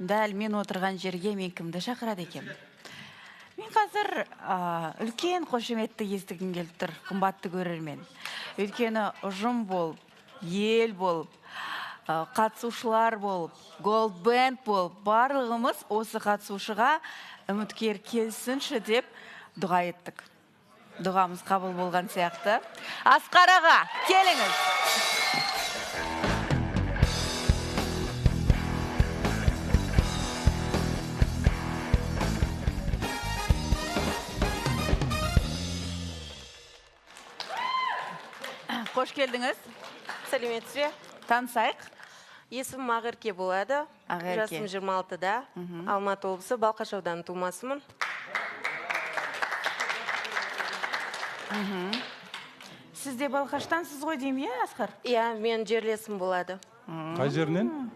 Дәл мен отырған жерге мен кімді шақырады екенмін? Мен қазір үлкен қошеметті естігім келіп тұр, қымбатты көрермен. Өйткені ұжым болып, ел болып, қатысушылар болып, Gold Band болып, барлығымыз осы қатысушыға үміткер келсінші деп дұға еттік. Дұғамыз қабыл болған сияқты. Асқар аға, келіңіз. Қош келдіңіз. Сәлеметсіз бе? Танысайық. Есімім Ақерке болады. Ақерке. Жасым 26-да. Алматы облысы Балқаш ауданы тумасымын. Сіз де Балқаштансыз ғой деймін, иә, Асқар? Иә, мен жерлесім болады. Қай жерінен?